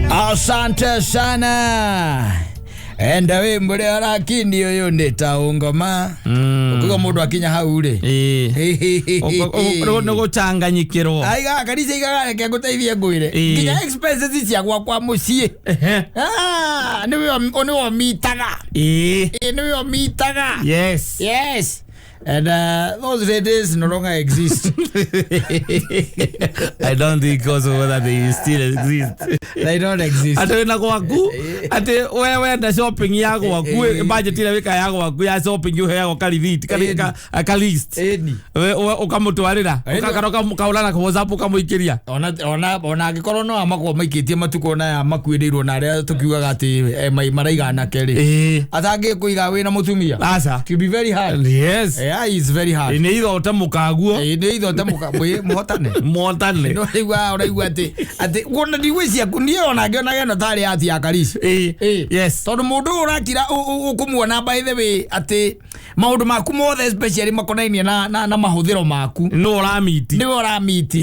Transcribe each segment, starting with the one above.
Asante sana. Enda wĩ mũrĩ arakini ũyũ nĩ ta ũngoma. Ũkauga mũndũ akinya hau rĩ. Nä gå canganyä rwo. Aiga kanitha igaga reke ngũteithie ngwĩre. Nginya expenses cia gwakwa mũciĩ. Ah, nĩwe nĩwe ũmitaga. Ĩ, nĩwe ũmitaga. Yes. Yes. And those ladies no longer exist. I don't think also whether they still exist. They don't exist. Atä wä na gwaku atä we wenda shopping ya gwaku, budget ĩrĩa wĩkaga ya gwaku ya shopping ũheagwo ka receipt ka list. Ĩni. Ũkamũtwarĩra Ĩni. kana ũkaũra na WhatsApp ũkamũikĩria. Ona angĩkorwo no amakorwo maikĩtie matukũ na makuĩrĩirwo na arĩa tũkiugaga atĩ maraiga anake rĩ, atangĩkũiga wĩna mũtumia, Aca. it will be very hard. Yes. Yeah, it's very hard. Nĩ ithote mũkaguo. Nĩ ithote mũhotane. Motane. No rĩu ũraigua atĩ kuona ndigwĩcia niĩ ona ngĩonaga ĩno tarĩ ati ya karici. Tondũ mũndũ ũyũ ũrakira ũkũmuona, by the way, atĩ maũndũ maku mothe especially makonainie na mahũthĩro maku Nũ ũramiti. nĩwe ũramiti.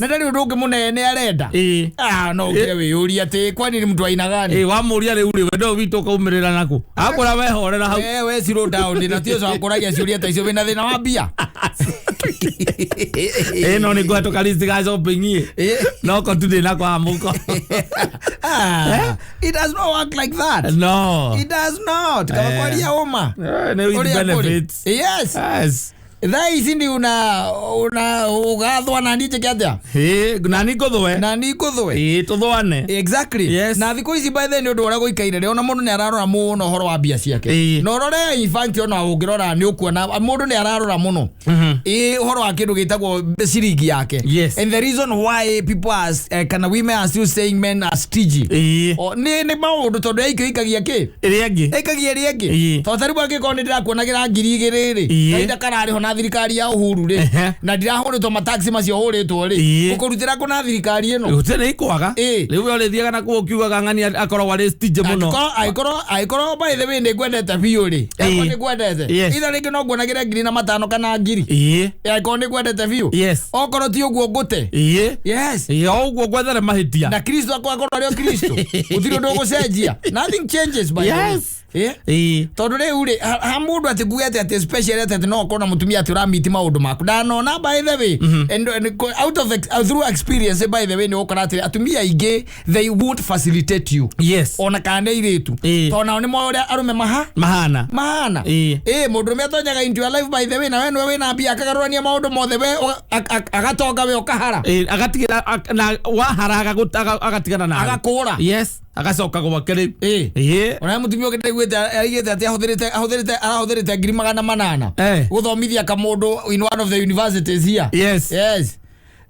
Na ndarĩ ũndũ ũngĩ mũnene arenda. Ah, no ũkire wĩyũrie atĩ kwani ni mtu aina gani? Wamũria rĩu rĩ wendo witũ ũkaumĩrĩra nakũ akũra wehorera hau. We slow down na ti ũcio wakũragia ciũria ta icio wĩna thĩna wa mbia. No nĩ ngũhetũka list ga shopping ĩ no ko tu ndĩ kwa mũko. Ah, it does not work like that. No. It does not. Kama kwaria ũma. Nĩ with Ũrĩa kũrĩ. benefits. Yes. Thaa ici ndi una ũgathwa na niĩ njĩke atĩa? Nani ngũthwe. Na niĩ ngũthwe. Tũthwane. Exactly. Na thikũ ici, by the way, nĩ ũndũ ũrĩa gũikaire rĩ, ona mũndũ nĩ ararora mũno ũhoro wa mbia ciake. Na ũrore, in fact, ona ũngĩrora nĩ ũkuona mũndũ nĩ ararora mũno ũhoro wa kĩndũ gĩtagwo ciringi yake. And the reason why people are, kana women are still saying men are stingy. O, nĩ maũndũ tondũ yaikio ikagia kĩ? Ĩrĩa ĩngĩ. Ĩkagia ĩrĩa ĩngĩ. Tondũ ta rĩu angĩkorwo nĩ ndĩrakuonagĩra 2000 rĩ, kahinda kararĩho na thirikari ya Uhuru rĩ, na ndirahũrĩtwo mataxi macio hũrĩtwo rĩ, ũkũrutĩra kũ na thirikari ĩno? Gũtirĩ nĩ ikwaga. Rĩu we ũrĩthiaga na kũu ũkiugaga ng'ani akoragwo arĩ stingy mũno. Angĩkorwo by the way nĩ ngwendete biũ rĩ, angĩkorwo nĩ ngwendete, itha rĩngĩ no nguonagĩre 1005 kana 1000, angĩkorwo nĩ ngwendete biũ. Okorwo ti ũguo ngũte. Yes. O ũguo ngwethere mahĩtia. Na Kristo akorwo arĩ o Kristo, gũtirĩ ũndũ ũgũcenjia. Nothing changes, by the way. Tondũ rĩu rĩ ha mũndũ atĩ nguge atĩ especially atĩ no ũkorwo na mũtumia atĩ ũramiti maũndũ maku ndanona, by the way, and out of through experience, by the way, nĩ ũgũkora atĩ atumia aingĩ, they won't facilitate you. Ona kana nĩ airĩtu, tondũ nao nĩ moĩ ũrĩa arũme maha Mahana. Mahana. Mũndũrũme atonyaga into your life, by the way, na we nĩwe wĩna mbia, akagarũrania maũndũ mothe, we agatonga, we ũkahara. Agatigĩra na wahara agatigana nawe. Agakũra. Yes, agacoka gwake rĩu. Ona mũtumia ũngĩ ndaiguĩte aigĩte atĩ ahũthĩrĩte 800,000 gũthomithia kamũndũ in one of the universities here. Yes,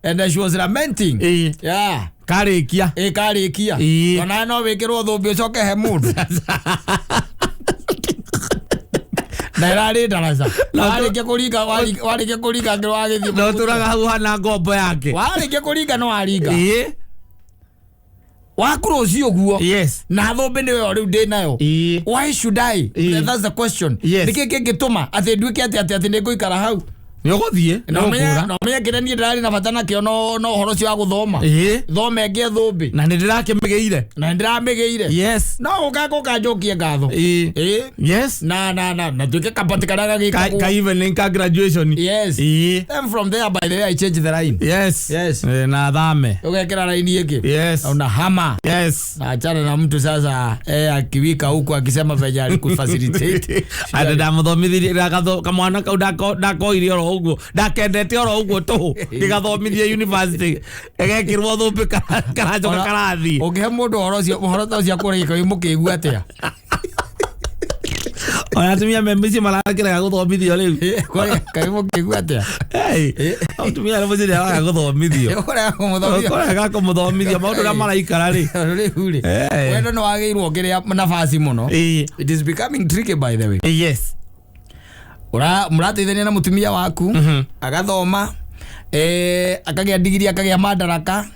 and she was lamenting. Yeah. Karĩkia. Karĩkia. Ona no wĩkĩrwo thũmbĩ ũcoke he mũndũ na ĩrarĩ ndaraca warĩkia kũringa ngĩrwo wagĩthiĩ. No tũraga hau hana ngombo yake. Warĩkia kũringa no waringa waku rũciũ ũguo. Na thũmbĩ nĩyo rĩu ndĩ nayo. Why should I? That's the question. Nĩkĩ kĩngĩtũma atĩ nduĩke atĩ nĩ ngũikara hau? Nĩ ũgũthiĩ. Na Nĩ ũkũra. ũmenye kĩrĩa niĩ ndĩrarĩ na bata nakĩo no ũhoro ũcio wa gũthoma, thome ngĩe thũmbĩ. Na nĩ ndĩrakĩmĩgĩire. Na nĩ ndĩramĩgĩire. No ũka njokie ngatho. Na tuĩke kapati karĩa gagĩkagwo. Ka evening ka graduation. Yes. Then from there, by the way, I change the line. Yes. Na thame. Ũgekĩra raini ĩngĩ. Na unahama. Na achana na mtu sasa, akiwika huku akisema venye alikufacilitate. Atĩ ndamũthomithirie kamwana kau ndakoire oro ũguo ndakendete oro ũguo tũhũ ndĩgathomithie university ĩgekĩrwo thũmbĩ karacoka karathiĩ. Ũngĩhe mũndũ ũhoro ũcio, ũhoro ta ũcio akũrĩka wĩ mũkĩgu atĩa? Ona atumia me mĩciĩ marakĩrega gũthomithio rĩu. Kaĩ mũkĩgu atĩa? Hey, atumia arĩa mũciĩ nĩaraga gũthomithio. Ũrega kũmũthomithia. Ũrega kũmũthomithia maũndũ ũrĩa maraikara rĩ. Tondũ rĩu rĩ, wendo nĩ wagĩirwo kĩrĩa nafasi mũno. It is becoming tricky, by the way. Mũrateithania na mũtumia waku, agathoma, akagĩa ndigiri, akagĩa madaraka,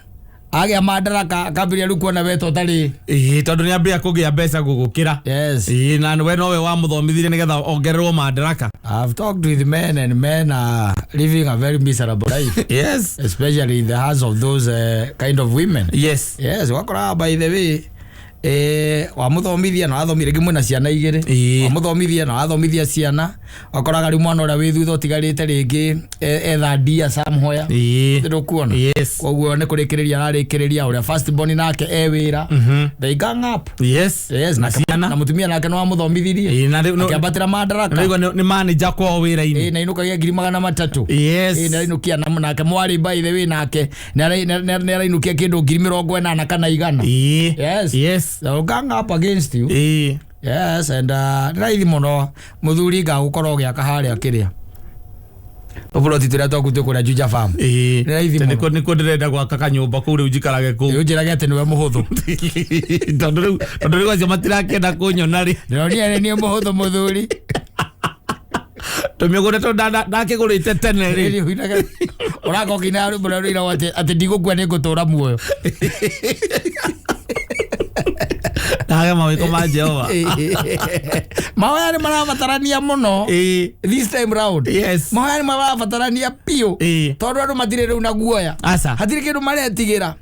Agĩa madaraka akambĩrĩria rĩu kuona we ta ũtarĩ. Ĩĩ, tondũ nĩ ambia kũgĩa mbeca gũgũkĩra. Yes. Ĩĩ, na we nowe wamũthomithirie nĩgetha ongererwo madaraka. I've talked with men and men are living a very miserable life, especially in the hands of those kind of women. Yes, wakora by the way wamuthomithia na wathomithia rĩngĩ mwĩna ciana igĩrĩ. Wamuthomithia na wathomithia ciana, wakoraga rĩu mwana ũrĩa wĩ thutha ũtigarĩte rĩngĩ etha ndia somewhere. Ndũkuona? Yes. Koguo nĩ kũrĩkĩrĩria ararĩkĩrĩria ũrĩa first born nake e wĩra. They gang up. Yes, na na ciana. Na mũtumia nake nĩ wamũthomithirie. Ĩĩ, na rĩu Akĩambatĩra madaraka. Naigua nĩ manager kwao wĩra-inĩ. Na inũkagia 300,000. Ĩ, nĩarainũkia na nake mwarĩ by the way nake nĩarainũkia kĩndũ 80,000 kana 100. Yes. They will gang up against you. Yes, and nĩ raithi mũno mũthuri ngagũkorwo ũgĩaka harĩa kĩrĩa tũburoti tũrĩa twaku twĩ kũrĩa Juja Farm. Nĩ raithi mũno. Nĩkuo ndĩrenda gwaka kanyũmba kũu rĩu njikarage kũu. Ũnjĩrage atĩ nĩwe mũhũthũ. Tondũ rĩu acio matirakĩenda kũnyona rĩ. Ndĩronire nĩ niĩ mũhũthũ mũthuri. Tũmĩgũnda tondũ ndakĩgũrĩte tene rĩ. Ũraka ũkĩina rwĩmbo rũrĩa rũinagwo atĩ ndigũkua nĩ ngũtũra muoyo. Ndage mawĩko ma Jehova. Mahoya nĩ marabatarania mũno this time round. Mahoya nĩ marabatarania biũ tondũ andũ matirĩ rĩu na guoya. Aca. Hatirĩ kĩndũ maretigĩra,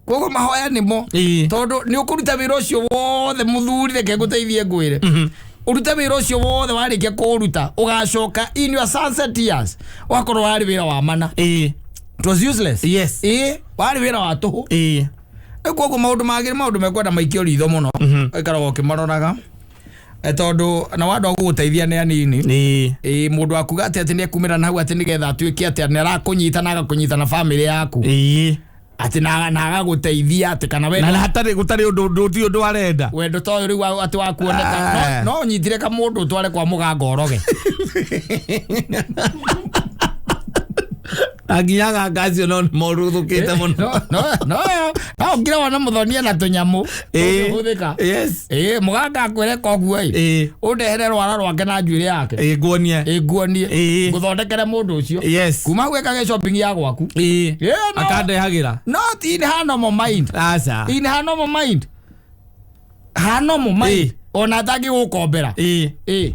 koguo mahoya nĩmo. Tondũ nĩ ũkũruta wĩra ũcio wothe mũthuri, reke ngũteithie ngwĩre, ũrute wĩra ũcio wothe, warĩkia kũũruta ũgacoka in your sunset years wakorwo warĩ wĩra wa mana. It was useless. Ĩĩ, warĩ wĩra wa tũhũ. Rĩu koguo maũndũ mangĩ nĩ maũndũ mekwenda maikio ritho mũno, ũikaraga ũkĩmaroraga. Tondũ na wandũ a gũgũteithia nĩ anini. Ĩĩ, mũndũ akuga atĩ nĩ ekumĩra na hau atĩ nĩgetha atuĩke atĩ nĩ arakũnyita na agakũnyita na bamĩrĩ yaku, atĩ na agagũteithia atĩ kana we Na hatarĩ gũtarĩ ũndũ ti ũndũ arenda. Wendo ta ũyũ rĩu atĩ wa kuoneka no ũnyitire kamũndũ ũtware kwa mũganga ũroge. Na nginya aganga acio no nĩmoruthũkĩte mũno. No ũngire wona mũthonia na tũnyamũ tũngĩhũthĩka. Ĩĩ, mũganga akwĩre koguo ĩ ũndehere rwara rwake na njuĩrĩ yake. Ĩĩ, nguonie. Ĩ, nguonie. Ngũthondekere mũndũ ũcio. Kuma hau ĩkage shopping ya gwaku. Ĩĩ, no. Akandehagĩra. Not in her normal mind. Aca. In her normal mind, her normal mind, ona atangĩgũkombera. Ĩ,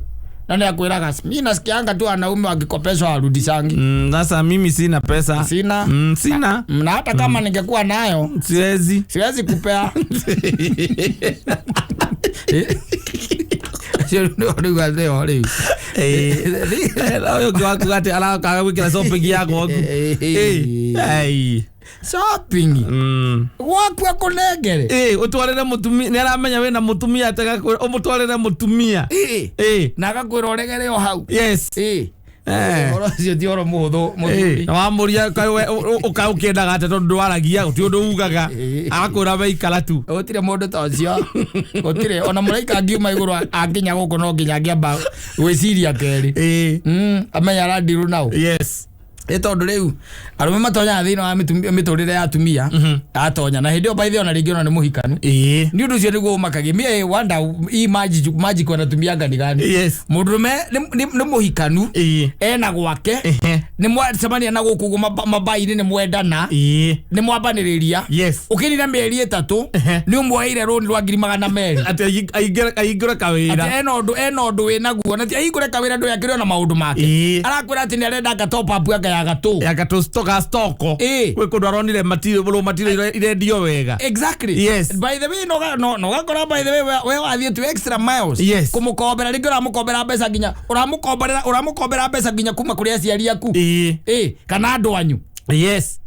na nĩ akwĩraga, mi nasikianga tu wanaume wakikopeshwa warudishangi. Sasa mimi sina pesa. Sina. Sina. Na hata kama ningekuwa nayo Siwezi. Siwezi kupea. Rĩu atĩ rĩu. Ũyũ ũngĩ waku atĩ arakaga gwĩkĩra shopping ya gwaku. Ei. Shopping gwaku akũnengere. Ĩĩ, ũtwarĩre mũtumia, nĩ aramenya wĩna mũtumia, atĩ ũmũtwarĩre mũtumia. Na agakwĩra ũregere o hau. Ũhoro ũcio ti ũhoro mũhũthũ mũthuri. Na wamũria ũkaĩ ũkĩendaga atĩa, tondũ ndwaragia, gũtirĩ ũndũ ugaga, agakwĩra we ikara tu. Gũtirĩ mũndũ ta ũcio, gũtirĩ ona mũraika angiuma igũrũ anginya gũkũ no nginya angĩamba gwĩciria kerĩ. Amenya arandirwo nao. Ĩ, tondũ rĩu arũme matonyaga thĩinĩ wa mĩtũrĩre ya atumia, atonya na hĩndĩ ĩyo by the way ona rĩngĩ ona nĩ mũhikanu. Nĩ ũndũ ũcio nĩguo ũmakagia mie wanda hii magic wanatumianga ni gani. Mũndũrũme nĩ mũhikanu, ena gwake, nĩ mwacemania na gũkũ ũguo mabainĩ, nĩ mwendana, nĩ mwambanĩrĩria, ũkĩnina mĩeri 3, nĩ ũmuoeire rũni rwa 200,000. Atĩ ahingũre kawĩra. Atĩ ena ũndũ wĩnaguo na ti ahingũre kawĩra, ndũ akĩrĩ ona maũndũ make. Arakwĩra atĩ nĩ arenda anga top up anga ya gatũ. Ya gatũ stoko. Gwĩ kũndũ aronire material material irendio wega. Exactly. By the way, no gakora by the way we wathiĩ tu extra miles kũmũkombera, rĩngĩ ũramũkombera mbeca nginya ũramũkombera mbeca nginya kuma kũrĩ aciari aku. Ĩ, kana andũ anyu. Yes,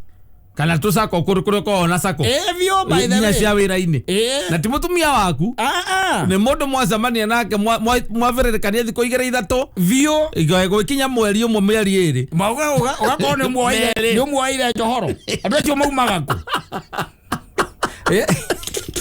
kana tu sako kũrĩ kũrĩa ũkoragwo na sako. Ĩ, biũ, by the Nginya way. cia wĩra-inĩ. Na ti mũtumia waku. Ah, ah. Nĩ mũndũ mwacemania nake mwabererekania thikũ igĩrĩ ithatũ. Biũ. Gwĩkinya mweri ũmwe, mĩeri 2. Ũgakorwo nĩ muoire Merĩ. nĩ muoire njohoro, andũ acio maumaga kũ?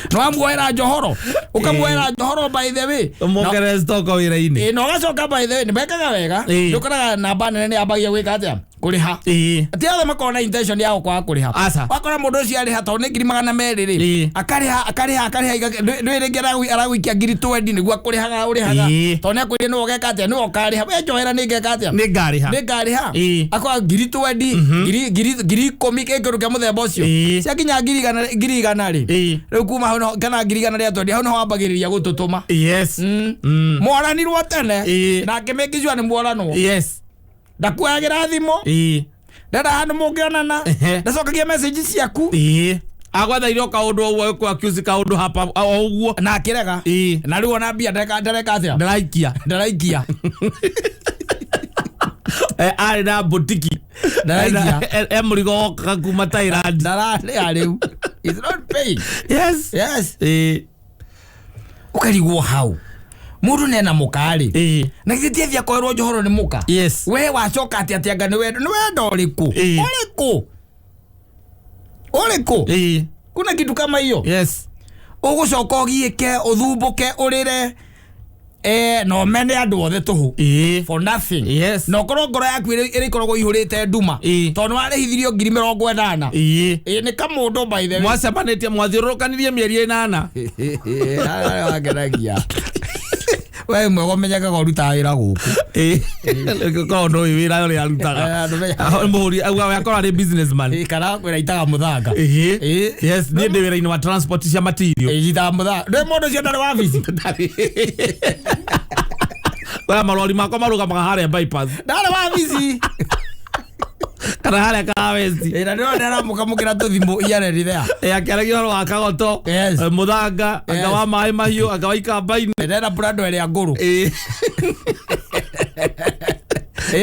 Nĩ wamuoera njohoro, ũkamuoera njohoro by the way. Ũmuongerere stoko wĩra-inĩ. Ĩ, na ũgacoka by the way nĩ mekaga wega. Nĩ ũkoraga namba nene nĩ yambagia gwĩka atĩa, Kũrĩha. Ti othe makoragwo na intention ya kwaga kũrĩha. Aca. Wakora mũndũ ũcio arĩha tondũ nĩ 200,000 rĩ, akarĩha akarĩha akarĩha, ndũĩ rĩngĩ aragũikia 20,000 nĩguo akũrĩhaga ũrĩhaga, tondũ nĩ akwĩrire nĩwe ũgeka atĩa, nĩwe ũkarĩha. We njohera, nĩ ngeka atĩa? Nĩ ngarĩha. Nĩ ngarĩha. Akoa 20,000, 10,000, kĩndũ kĩa mũthemba ũcio. Ciakinya 100,000 rĩ, rĩu kuma hau kana 120,000, hau nĩho wambagĩrĩria gũtũtũma. Mwaranirwo tene na akĩmake sure nĩ mwaranwo. Ndakuoyagĩra thimũ, ndenda handũ mũngĩonana, ndacokagia message ciaku. Agwethaire o kaũndũ o ũguo, agĩkũ accuse kaũndũ hapa o ũguo. Na akĩrega. Na rĩu ona mbia ndareka atĩa? Ndaraikia. Ndaraikia. Arĩ na butiki. Ndaraikia. E mũrigo wokaga kuma Thailand. Ndararĩha rĩu. It's not paying. Yes. Ũkarigwo hau mũndũ nena mũka rĩ, na githĩ ti athiĩ akoerwo njohoro nĩ mũka? We wacoka atĩ atĩ anga nĩ wendo, nĩ wendo ũrĩkũ? Ũrĩkũ ũrĩkũ? Kuna kitu kama hiyo? Ũgũcoka ũgiĩke, ũthumbũke, ũrĩre, na ũmene andũ othe tũhũ for nothing. Na ũkorwo ngoro yaku ĩrĩkoragwo ihũrĩte nduma, tondũ nĩ warĩhithirio 80,000. Ĩ nĩ kamũndũ, by the way. Mwacemanĩtie, mwathiũrũrũkanirie mĩeri 8. Wangenagia we mwega, ũmenyekaga ũrutaga wĩra gũkũ. Korwo ndũĩ wĩra ũrĩa arutaga. Mũhũri auga we akorwo arĩ businessman. Kana kwĩra itaga mũthanga. Yes, niĩ ndĩ wĩra-inĩ wa transport cia material. Itaga mũthanga, ndũĩ mũndũ ũcio ndarĩ wabici. Oya marori makwa marũgamaga harĩa bypass. Ndarĩ wabici. Kana harĩa Kahawa West. Na ndĩrona aramũkamũkĩra tũthimũ iareri there. Akĩaragia ũhoro wa kagoto, mũthanga, anga wa maĩ mahiũ, anga wa ikamba-inĩ. Ndĩrenda brando ĩrĩa ngũrũ.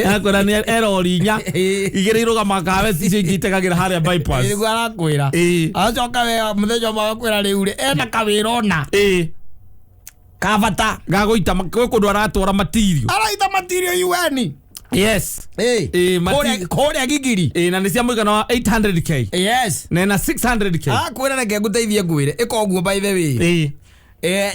Akwĩra nĩ erori inya, igĩrĩ irũgamaga Kahawa West, icio ingĩ itegagĩra harĩa bypass. Nĩguo arakwĩra. Acoka we mũthenya ũmwe agakwĩra rĩu rĩ ena kawĩra ona kabata. Gagũita gwĩ kũndũ aratwara material. Araita material UN. Kũrĩa Gigiri. Na nĩ cia mũigana wa 800K. Na ena 600K. Akwĩra reke ngũteithie, ngwĩre ĩka ũguo, by the way.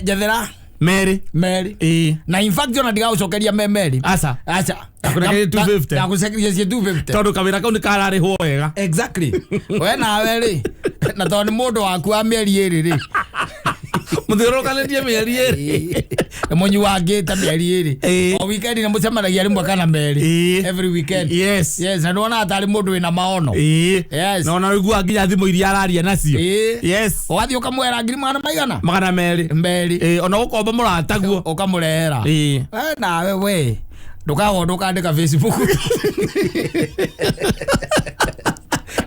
Njethera Merĩ. Merĩ. Na in fact ona ndigagũcokeria me merĩ. Aca. Aca. Ndakũrekeria 250. Ndagũcokeria cie 250. Tondũ kawĩra kau nĩ kararĩhwo wega. Exactly, we nawe rĩ, na tondũ nĩ mũndũ waku wa mĩeri 2 rĩ, Mũthiũrũrũkanĩtie mĩeri 2. Nĩ mũnyuangĩte mĩeri 2. O weekend nĩ mũcemanagia rĩmwe kana merĩ. Every weekend. Yes, na nĩwonaga tarĩ mũndũ wĩna maono. Na ona ũiguaga nginya thimũ iria araria nacio. Ũgathiĩ ũkamwera ngiri magana maigana? 200. Merĩ. Ona gũkomba mũrataguo. Ũkamũrehera. We nawe, we ndũkagwo ndũkandĩka Facebook,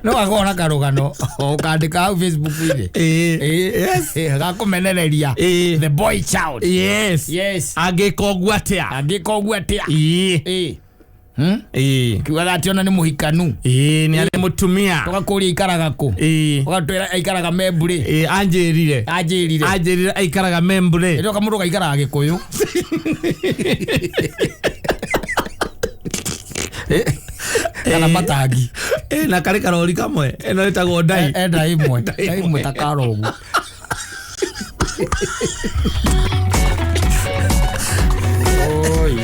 no gakorwo na karũgano ũkandĩka hau Facebook-inĩ. Gakũmenereria the boy child. Angĩka ũguo atĩa? Angĩka ũguo atĩa? Kiugaga atĩ ona nĩ mũhikanu. Nĩ arĩ mũtumia. Tũgakũria aikaraga kũ, ũgatwĩra aikaraga Membure. Anjĩrire. Anjĩrire. Anjĩrire aikaraga Membure. Ĩrĩ kamũndũ gaikaraga Gĩkũyũ. Kana matangi. Na karĩ karori kamwe ĩno ĩtagwo ndai. Enda ĩmwe, ndai ĩmwe ta karo ũguo. Oi.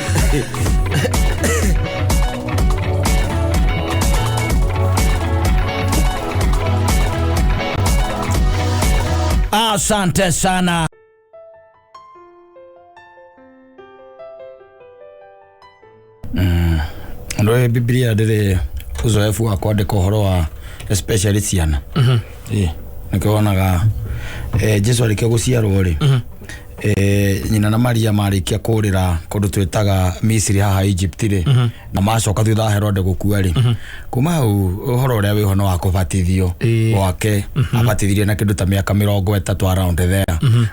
Asante sana. Ndoe Biblia ndĩrĩ uzoefu wa kwandĩka ũhoro wa especially ciana. Nĩkĩo wonaga Jesu arĩkia gũciarwo rĩ, nyina na Maria marĩkia kũrĩra kũndũ twĩtaga Misiri haha Egypt rĩ, na macoka thutha wa Herode gũkua rĩ, kuma hau ũhoro ũrĩa wĩho nĩ wa kũbatithio gwake. Abatithirio na kĩndũ ta mĩaka 30 around there.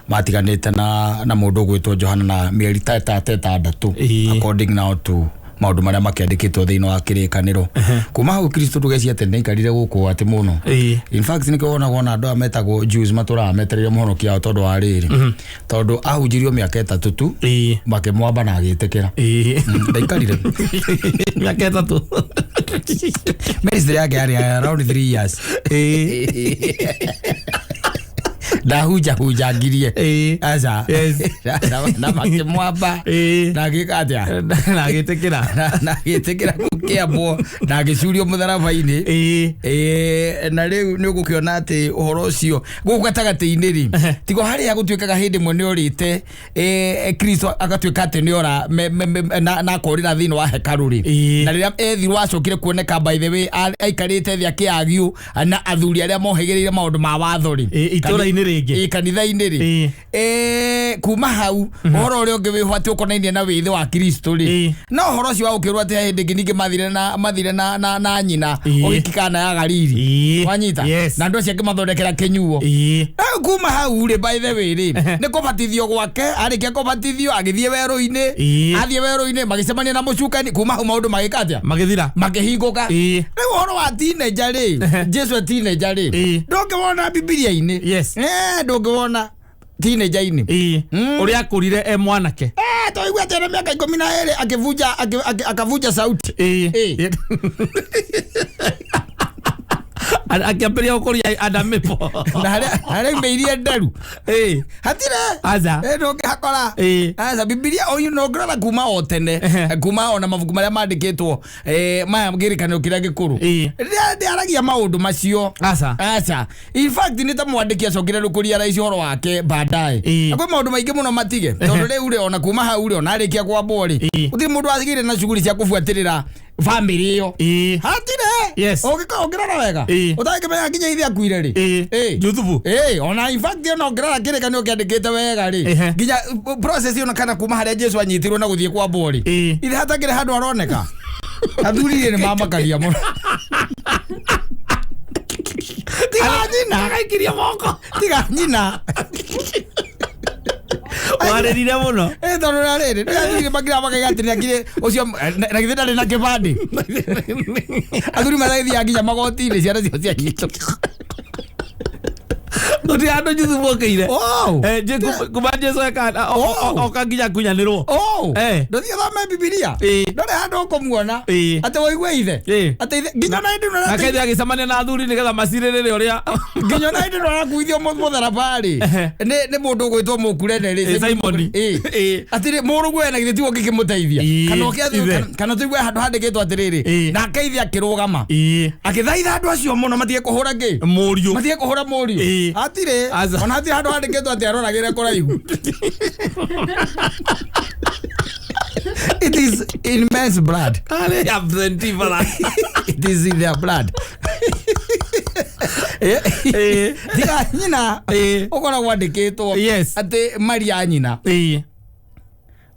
Matiganĩte na mũndũ ũgwĩtwo Johana na mĩeri ta 6 according now to maũndũ marĩa makĩandĩkĩtwo thĩinĩ wa kĩrĩkanĩro. Kuma hau Kristo ndũgecia atĩ nĩaikarire gũkũ atĩ mũno. In fact nĩkĩo wonaga ona andũ aya metagwo Jews matũraga metereire mũhonokia wao, tondũ wa rĩrĩ, tondũ ahunjirio mĩaka 3 tu, makĩmwamba na agĩtĩkĩra. Ndaikarire Mĩaka 3. Ministry yake yarĩ around 3 years. Ndahunjahunjangirie. Aca. Na makĩmwamba. Na agĩka atĩa? Na agĩtĩkĩra. Na agĩtĩkĩra gũkĩambwo na agĩcurio mũtharaba-inĩ. Na rĩu nĩ ũgũkĩona atĩ ũhoro ũcio gũkũ gatagatĩ-inĩ rĩ, tigo harĩa gũtuĩkaga hĩndĩ ĩmwe nĩ orĩte, Kristo agatuĩka atĩ nĩ ora na akorĩra thĩinĩ wa hekarũ rĩ. Na rĩrĩa ethirwo acokire kuoneka, by the way, aikarĩte thĩ akĩagiũ na athuri arĩa mohĩgĩrĩire maũndũ ma watho rĩ. Itũũra-inĩ rĩngĩ. Kanitha-inĩ rĩ. Kuma hau ũhoro ũrĩa ũngĩ wĩho atĩ ũkonainie na wĩthĩ wa Kristo rĩ, no ũhoro ũcio wa gũkĩrwo atĩ he hĩndĩ ĩngĩ ningĩ mathire na nyina ũhiki Kana ya Galili. Wanyita? Yes. Na andũ acio akĩmathondekera kĩnyuo. Rĩu kuma hau rĩ, by the way rĩ, nĩ kũbatithio gwake. Arĩkia kũbatithio agĩthiĩ werũ-inĩ. Athiĩ werũ-inĩ magĩcemania na mũcukani. Kuma hau maũndũ magĩka atĩa? Magĩthira. Makĩhingũka. Rĩu ũhoro wa teenager rĩ, Jesu e teenager rĩ, ndũngĩwona Bibilia-inĩ. Ndũngĩwona teenager-inĩ. Ũrĩa akũrire e mwanake. Twaigua atĩ ena mĩaka 12 akĩvunja akavunja sauti. Akĩambĩrĩria gũkũria Adam apple. Na harĩa imeirie nderu hatirĩ. Aca. Ndũngĩhakora. Aca, Bibilia ũyũ no ngĩrora kuma o tene, kuma ona mabuku marĩa mandĩkĩtwo, maya kĩrĩkanĩro kĩrĩa gĩkũrũ, ndĩaragia maũndũ macio. Aca. Aca, in fact nĩ ta mwandĩki acokire rũkũria raici ũhoro wake baadaye. Na kwĩ maũndũ maingĩ mũno matige, tondũ rĩu rĩ, ona kuma hau rĩ, ona arĩkia kwambwo rĩ, gũtirĩ mũndũ wacigĩire na cuguri cia kũbuatĩrĩra family ĩyo. Hatirĩ. Ũngĩkorwo ũngĩrora wega, ũtangĩmenya nginya ithe akuire rĩ. Juthubu. Ona in fact ona ũngĩrora kĩrĩkanĩro kĩandĩkĩte wega rĩ, nginya process ĩyo kana kuma harĩa Jesu anyitirwo na gũthiĩ kwambwo rĩ, ithe hatakĩrĩ handũ aroneka. Athuri nĩ mamakagia mũno. Tiga nyina. Agaikiria moko. Tiga nyina. Warĩrire mũno. Tondũ na rĩrĩ nĩ athuri makira makaiga atĩ nĩakire ũcio na githĩ ndarĩ na kĩbandĩ. Athuri marathiaga nginya magoti-inĩ ciana ciao cianyitwo. Gũtirĩ handũ Juthubu okĩire. Oh. Kuma Jesu eka oka nginya kunyanĩrwo. Oh. Ndũthiĩ ũthome Bibilia. Ndũrĩ handũ ũkũmuona. Atĩ wũigue ithe. Atĩ ithe nginya ona hĩndĩ ĩno Nake ithe agĩcemania na athuri nĩgetha macirĩrĩre ũrĩa nginya ona hĩndĩ ĩno arakuithio mũtharaba rĩ, nĩ mũndũ ũgwĩtwo mũkurene rĩ. Simoni. Atĩrĩ mũrũguo ena githĩ tiwe ũngĩkĩmũteithia? Kana ũkĩathiĩ kana tũigue handũ handĩkĩtwo atĩrĩrĩ, nake ithe akĩrũgama akĩthaitha andũ acio mũno matige kũhũra kĩ? Mũriũ. Matige kũhũra mũriũ. Hatirĩ. Aca. Ona hatirĩ handũ handĩkĩtwo atĩ aroragĩre kũraihu. It is in men's blood. Arĩ absentee bara. It is in their blood. Tiga nyina, ũkoragwo andĩkĩtwo atĩ Maria nyina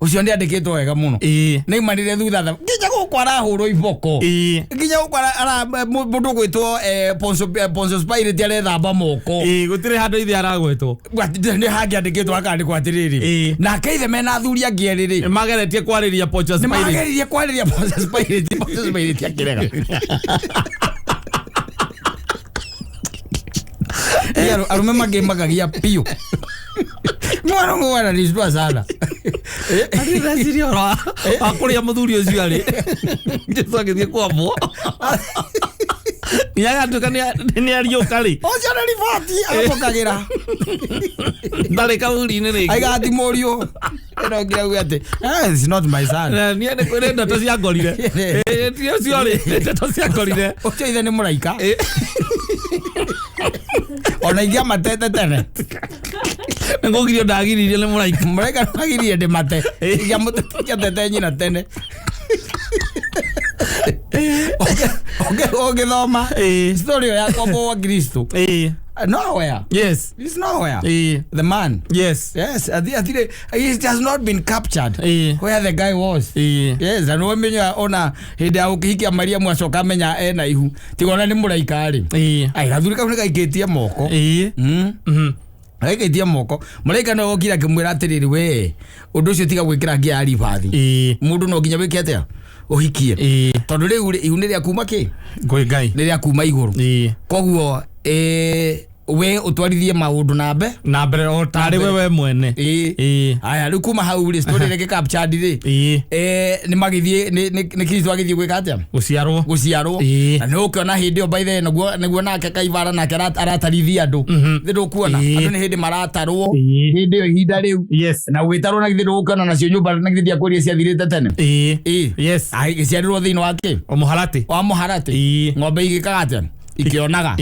ũcio nĩ andĩkĩtwo wega mũno. Nĩ aimanire thutha nginya gũkũ arahũrwo iboko, nginya gũkũ mũndũ ũgwĩtwo Pontius Pilate arethamba moko. Gũtirĩ handũ ithe aragwetwo. Nĩ hangĩandĩkĩtwo akandĩkwo atĩrĩrĩ, nake ithe mena athuri angĩ erĩ rĩ, mageretie kwarĩria Pontius nĩ Pilate. mageririe kwarĩria Pontius Pilate, Pontius Pilate akĩrega. Arũme makĩmakagia biũ mwana mwana nishtua sana. Ndĩreciria ũhoro wa kũrĩa mũthuri ũcio arĩ Jesu agĩthiĩ kwambwo nginya agatuĩka nĩ ariũka rĩ. Ũcio nĩ riboti amũkagĩra. Ndarĩ kaburi-inĩ rĩngĩ. Aiga ati mũriũ ĩno ngĩrauga atĩ, "It's not my son." Na niĩ nĩ kwĩ ndeto ciangorire. Ti ũcio rĩ, nĩ ndeto ciangorire. Ũcio ithe nĩ mũraika. Ona ingĩamatete tene. Nĩ ngũgirio ndagiririo nĩ mũraika. Mũraika nĩwagirie ndĩmate. Ingĩatete nyina tene. Ũngĩthoma story ĩyo ya kwambwo gwa Kristo, nowhere. It's nowhere. The man, yes, athire, it has not been captured where the guy was. Yes, na nĩwamenya ona hĩndĩ ya gũkĩhikia Mariamu acoka amenya ena ihu tigona nĩ mũraika rĩ. Ai, gathuri kau nĩ gaikĩtie moko. Gaikĩtie moko. Mũraika no okire akĩmwĩra atĩrĩrĩ, we ũndũ ũcio tiga gwĩkĩra ngia ya ribathi. Mũndũ no nginya wĩke atĩa? Ũhikie. Tondũ rĩu rĩ, ihu nĩ rĩa kuma kĩ? Kwĩ Ngai. Nĩ rĩa kuma igũrũ. Koguo We ũtwarithie maũndũ na mbe Na mbere o tarĩ we mwene. Ĩĩ. Aya, rĩu kuma hau rĩ, story ĩrĩa ĩgĩ-captured rĩ, nĩ magĩthiĩ nĩ Kristo agĩthiĩ gwĩka atĩa? Gũciarwo. Gũciarwo. Na nĩ ũkĩona hĩndĩ ĩyo, by the way, nĩguo nake Kaivara nake aratarithia andũ. Thĩ ndũkuona andũ nĩ hĩndĩ maratarwo hĩndĩ ĩyo, ihinda rĩu na gwĩtarwo, na githĩ ndũgũkĩona nacio nyũmba, na githĩ ndiakwĩria ciathirĩte tene? Ĩĩ. Yes. Agĩciarĩrwo thĩinĩ wa kĩ? O mũharatĩ. Wa mũharatĩ. Ng'ombe igĩkaga atĩa? Ikĩonaga.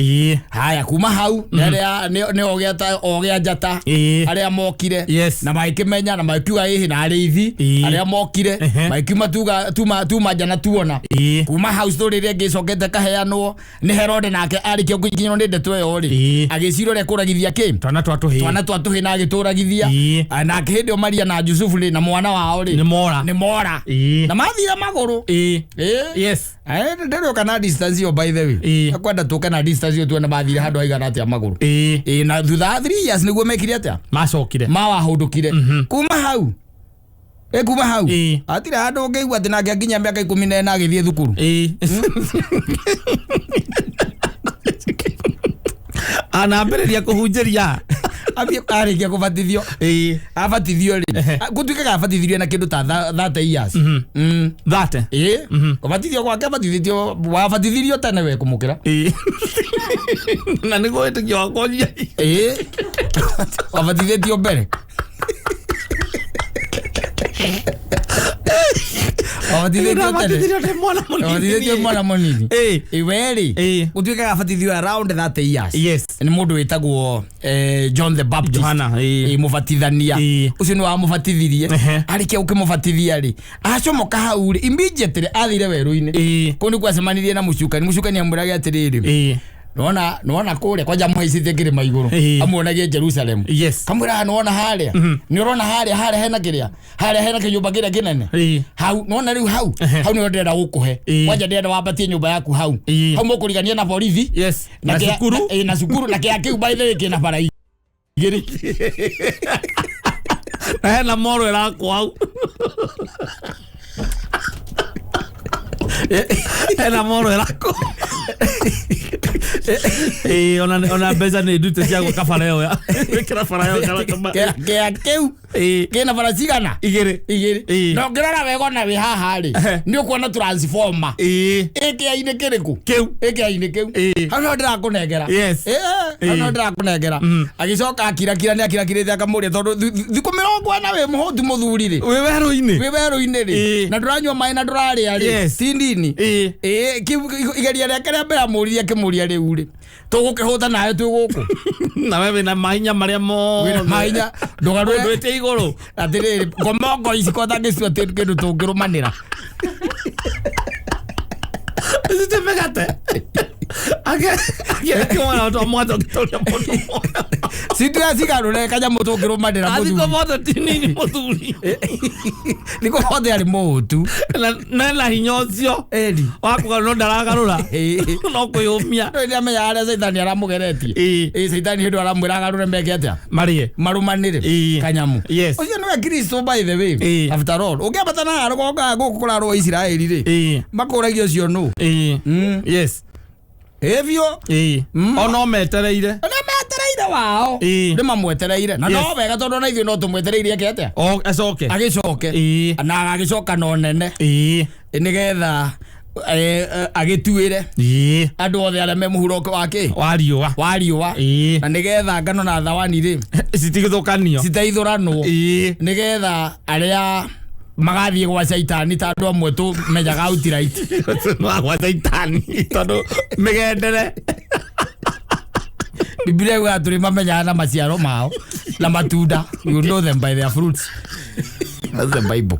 Haya, kuma hau nĩ arĩa nĩ ogĩa njata arĩa mokire na magĩkĩmenya na magĩkiuga ĩhĩ na arĩithi arĩa mokire magĩkiuma tuma nja na tuona. Kuma hau, story ĩrĩa ĩngĩ ĩcokete kaheanwo nĩ Herode, nake arĩkia gũkinyĩrwo nĩ ndeto ĩyo rĩ, agĩcira ũrĩa kũragithia kĩ? Twana twa tũhĩĩ. Twana twa tũhĩĩ, na agĩtũragithia. Ah, nake hĩndĩ ĩyo Maria na Jusufu rĩ, na mwana wao rĩ, Nĩ mora. nĩ mora na mathire magũrũ. Yes. Ndĩrĩũka na distance ĩyo, by the way. Akwenda tũke na distance ĩyo, tuone mathire handũ haigana atĩa magũrũ. Ĩĩ, na thutha wa 3 years nĩguo mekire atĩa? Macokire. Mawahũndũkire. Kuma hau, kuma hau hatirĩ handũ ũngĩigua atĩ nake akinya mĩaka 14 agĩthiĩ thukuru. Anambĩrĩria kũhunjĩria. Athiĩ arĩkia kũbatithio, abatithio rĩ, gũtuĩkaga abatithirio na kĩndũ ta 30 years. Thate. Ĩĩ, kũbatithio gwake abatithĩtio, wabatithirio tene we kũmũkĩra. Na nĩguo wĩtĩkio wakwa ũnjia. Ĩĩ, wabatithĩtio mbere, wabatithĩtio tene. Ndabatithirio ndĩ mwana mũnini. Wabatithĩtio mwana mũnini. Iwe rĩ, gũtuĩkaga abatithio around 30 years nĩ mũndũ wĩtagwo John the Baptist. Johana, ĩĩ. Ĩĩ, mũbatithania. Ũcio nĩ wamũbatithirie. Arĩkia gũkĩmũbatithia rĩ, acomoka hau rĩ, immediately athire werũ-inĩ. Kũu nĩkuo acemanirie na mũcukani. Mũcukani amwĩrage atĩrĩrĩ, nĩwona kũrĩa kwanja mũhaicĩte kĩrĩma igũrũ, amuonagie Jerusalem. Kamwĩra, nĩwona harĩa, nĩ ũrona harĩa, harĩa hena kĩrĩa, harĩa hena kĩnyũmba kĩrĩa kĩnene hau, nĩwona rĩu hau, hau nĩho ndĩrenda gũkũhe. Kwanja ndĩrenda wambatie nyũmba yaku hau. Hau mũkũrigania na borithi Na cukuru. Na cukuru, na kĩa kĩu, by the way, kĩna bara igĩrĩ. Na hena moro ĩrakwo hau, hena moro ĩrakwo. Ĩĩ, ona mbeca nĩ ndute cia gwaka bara ĩyo, ya gwĩkĩra bara ĩyo Kĩa kĩu kĩna bara cigana? Igĩrĩ. Igĩrĩ. Na ũngĩrora wega ona wĩ haha rĩ, nĩ ũkuona transformer ĩkĩa-inĩ kĩrĩkũ? Kĩu. Ĩkĩa-inĩ kĩu. Hau nĩho ndĩrakũnengera. Hau nĩho ndĩrakũnengera. Agĩcoka akirakira, nĩ akirakirĩte, akamũria, tondũ thikũ 40 wĩ mũhũtu, mũthuri rĩ, Wĩ werũ-inĩ. Wĩ werũ-inĩ rĩ, na ndũranyua maĩ na ndũrarĩa rĩ, ti ndini. Ĩĩ, kĩu igeria rĩake rĩa mbere amũririe, akĩmũria, rĩu rĩ, tũgũkĩhũta nawe twĩ gũkũ? Na we wĩna mahinya marĩa Wĩna mothe. mahinya ndũgarũre. Ndwĩte igũrũ. Atĩrĩrĩ, ngomongo ici kotangĩcitua kĩndũ tũngĩrũmanĩra. Ici ti mĩgate. Akĩmwana twamwata ũkĩtũria mũndũ. Citua cigarũre kanyamũ tũngĩrũmanĩra. Athiko Mũthuri mothe ti nini, mũthuri. Nĩko hothe arĩ mũhũtu. Na na hinya ũcio Ĩni. wa kũgarũra ndaragarũra, no kwĩyũmia. Nĩ amenya harĩa caitani aramũgeretie. Ĩĩ, caitani hĩndĩ aramwĩra agarũre meke atĩa? Marĩe. Marũmanĩre kanyamu. Ũcio nĩwe Kristo, by the way. After all, ũngĩambata na rũgonga gũkũ kũrarwo Isiraeli rĩ, makũragia ũcio nũ. Ĩ biũ. O no metereire. Nĩ metereire wao. Nĩ mamwetereire na no wega, tondũ ona ithuĩ no tũmwetereire eke atĩa? O acoke. Agĩcoke. Na agagĩcoka na ũnene, nĩgetha agĩtuĩre andũ othe arĩa me mũhuro wa kĩ? Wa riũa. Wa riũa. Na nĩgetha ngano na thawani rĩ, Citigithũkanio. citeithũranwo, nĩgetha arĩa magathiĩ gwa caitani, ta andũ amwe tũmenyaga outright. Gwa caitani tondũ mĩgendere. Biblia yugaga tũrĩ mamenyaga na maciaro mao na matunda. You know them by their fruits. That's the Bible.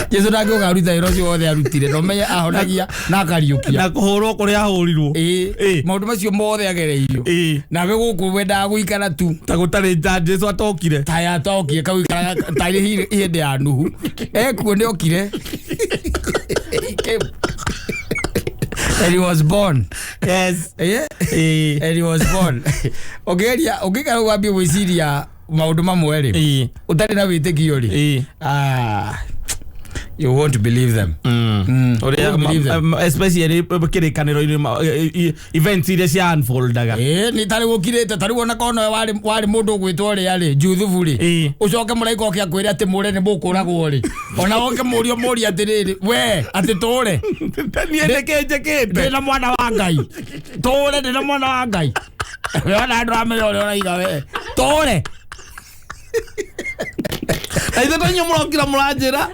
Jesu ndangĩũka aruta wĩra ũcio wothe arutire, no menye ahonagia na akariũkia Na kũhũrwo kũrĩa ahũrirwo. Ĩĩ, maũndũ macio mothe agereirio, nawe gũkũ wendaga gũikara tu Ta gũtarĩ ta Jesu atokire. Ta yatokire kau ikaraga tarĩ hĩndĩ ya Nuhu ekuo nĩ okire. He came and he was born. And he was born. Ũngĩgeria ũngĩikara wambie gwĩciria maũndũ mamwe rĩ, ũtarĩ na wĩtĩkio rĩ, ah, You won't believe them. Ũrĩa Won't believe them. Especially kĩrĩkanĩro-inĩ events iria cia unfoldaga. Ĩĩ, nĩ tarĩ gũkirĩte tarĩu ona korwo nowe warĩ mũndũ ũgwĩtwo ũrĩa rĩ, Juthubu rĩ, Ĩĩ. ũcoke mũraika oke akwĩre atĩ mũre nĩ mũkũragwo rĩ, ona oke mũrio mũrie atĩrĩrĩ, we atĩ tũre. Niĩ nĩkĩ njĩkĩte? Ndĩna mwana wa Ngai, tũre, ndĩna mwana wa Ngai. We ona ndũramenya ũrĩa ũraiga, we tũre. Na ithuĩ to inyuĩ mũrokira mũranjĩra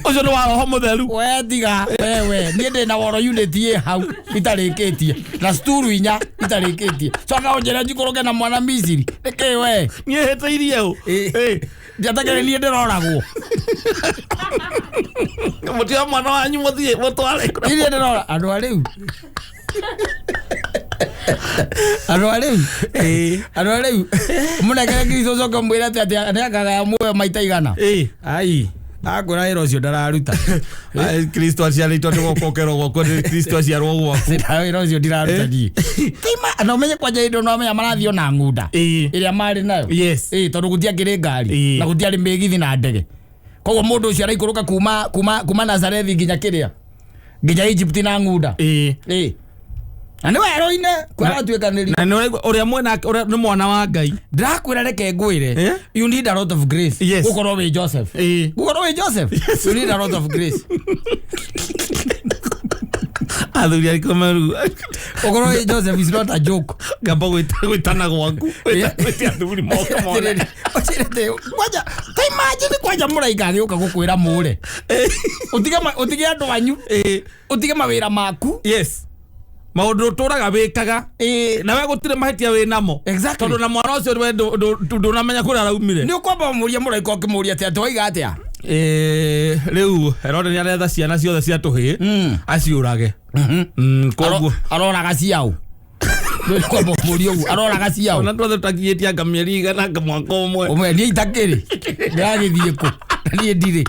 ũcio nĩ wa roho mũtheru. We tiga, wewe niĩ ndĩna woro unit ĩ hau itarĩkĩtie na sturu inya itarĩkĩtie, coka ũnjĩre njikũrũke na mwana Misiri nĩkĩ we? Niĩ hĩtĩirie ũ? Ĩ. Ndiatakĩrĩ niĩ ndĩroragwo. Mũtioe mwana wanyu mũthiĩ mũtware. Niĩ ndĩrora andũ a rĩu, andũ a rĩu, andũ a rĩu mũnengere Kristo, ũcoke ũmwĩre atĩ nĩ akagaya muoyo maita 100. Ai, akwĩra wĩra ũcio ndararuta. Ai, Kristo aciarĩtwo nĩ gũka ũkerwo gwaku nĩ Kristo aciarwo gwaku. Wĩra ũcio ndiraruta niĩ. Tima na ũmenye kwanja hĩndĩ no amenya marathiĩ ona ng'unda ĩrĩa marĩ nayo. Ĩ, tondũ gũtiakĩrĩ ngari na gũtiarĩ mĩgithi na ndege, koguo mũndũ ũcio araikũrũka kuma Nazarethi nginya kĩrĩa, nginya Egypt na ng'unda. Ĩ, na nĩ werũ-inĩ kwaratuĩkanĩria. Na nĩ ũraigua ũrĩa mwena ũrĩa nĩ mwana wa Ngai. Ndĩrakwĩra, reke ngwĩre, you need a lot of grace gũkorwo wĩ Joseph. Gũkorwo wĩ Joseph, you need a lot of grace. Athuri arĩkũ meru. Gũkorwo wĩ Joseph is not a joke. Ngamba gwĩtana gwaku, gwĩtia athuri moke mone. Atĩrĩrĩ, ũcirĩte kwanja ta imagine kwanja mũraika agĩũka gũkwĩra mũre, ũtige andũ anyu, ũtige mawĩra maku. Yes, maũndũ ũtũraga wĩkaga na we gũtirĩ mahĩtia wĩ namo. Tondũ na mwana ũcio we ndũnamenya kũrĩa araumire. Nĩ ũkwamba mũria mũraika ũkĩmũria atĩ waiga atĩa? Rĩu Herode nĩ aretha ciana ciothe cia tũhĩĩ aciũrage. Koguo Aroraga ciao, kwamba mũria ũguo, aroraga ciao. Ona twothe tũtakinyĩtie anga mĩeri 100 anga mwaka ũmwe. Ũmwe niĩ itakĩrĩ ndĩragĩthiĩ kũ na niĩ ndirĩ.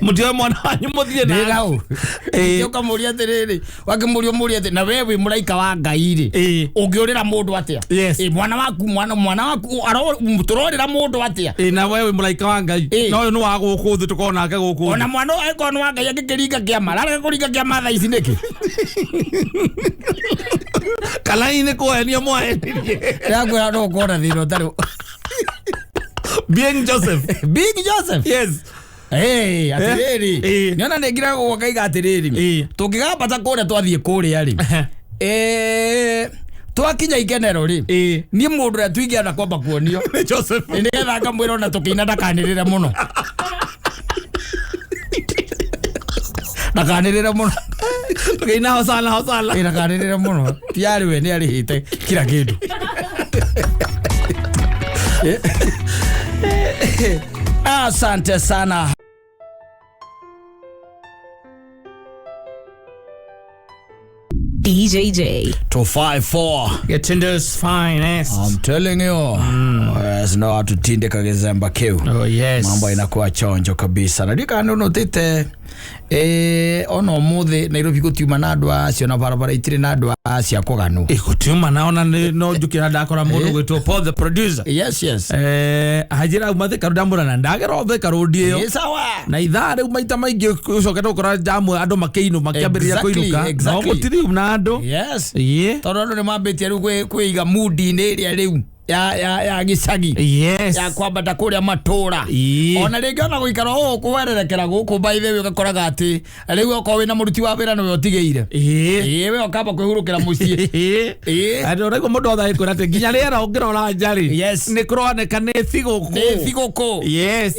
Mũtioe mwana wanyu mũthiĩ na ndĩra ũ ũkamũria atĩrĩrĩ, wakĩmũria ũmũria atĩ na we wĩ mũraika wa Ngai rĩ, ũngĩũrĩra mũndũ atĩa? Ĩ, mwana waku, mwana waku tũrorĩra mũndũ atĩa? Ĩ, na we wĩ mũraika wa Ngai. Na ũyũ nĩ wa gũkũ thĩ, tũkorwo nake gũkũ thĩ. Ona mwana ũyũ angĩkorwo nĩ wa Ngai, angĩkĩringa kĩama, ararega kũringa kĩama thaa ici nĩkĩ? Kana hihi nĩ kũhenia mwahenirie? Ndĩrakwĩra no ũkorwo na thĩna ũtarĩ. Being Joseph. Big Joseph. Hey, atĩrĩrĩ, nĩona nĩ ngira gũkaiga atĩrĩrĩ, tũngĩgambata kũrĩa, twathiĩ kũrĩa rĩ, twakinya ikenero rĩ, niĩ mũndũ ũrĩa tuingĩenda kwamba kuonio nĩ Joseph. Nĩ nĩgetha ngamwĩra ona tũkĩina ndakanĩrĩre mũno, ndakanĩrĩre mũno. Tũkĩina hosana hosana. Ĩ, ndakanĩrĩre mũno, ti arĩ we nĩ arĩhĩte kila kĩndũ. Asante sana. DJJ. 254. Getindo's finest. I'm telling you. Yes, no atutinde kagezemba kiu. Oh yes. Mambo inakuwa chonjo kabisa na ndika nunutite ona umuthi Nairobi gutiuma na andu acio na barabara itiri na andu acio akoganu. Gũtiuma na ona no njũkĩra ndakora mũndũ gwĩtwo Paul the producer. Yes. Anjĩra uma Thika Road, ndamwĩra na ndagera o Thika Road ĩyo. Ĩ, sawa. Na ithaa rĩu maita maingĩ ũcokete gũkora jamu, andũ makĩinũ makĩambĩrĩria kũinũka, no gũtirĩ na andũ. Tondũ andũ nĩ mambĩtie rĩu kwĩiga mudi-inĩ ĩrĩa rĩu ya gĩcagi, ya kwambata kũrĩa matũra. Ona rĩngĩ ona gũikara ũũ kũwererekera gũkũ, by the way, ũgakoraga atĩ rĩu okorwo wĩna mũruti wa wĩra nĩwe ũtigĩire, ĩ, we ũkamba kwĩhurũkĩra mũciĩ. Andũ ũraigua mũndũ othe agĩkwĩra atĩ nginya rĩera ũngĩrora nja rĩ, nĩ kũroneka nĩ thigũkũ. Nĩ thigũkũ.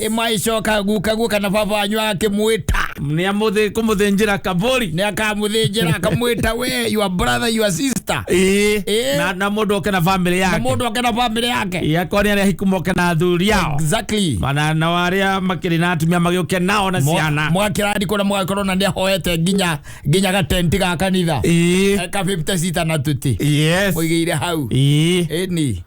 Ĩmaicoka guka guka na baba wanyu akĩmwĩta. Nĩ amũthĩ kũmũthĩnjĩra kabũri. Nĩ akamũthĩnjĩra, akamwĩta we your brother, your sister. Na mũndũ oke na family Na yake. mũndũ oke na family yake. Akorwo nĩ arĩa ahiku moke na athuri ao. Mana na arĩa makĩrĩ na atumia magĩũke nao na ciana. Mwakĩrandi kũrĩa mũgakorwo na nĩahoete nginya gatenti ga kanitha ka 50 sita na tũtĩ mũigĩire hau. Ĩni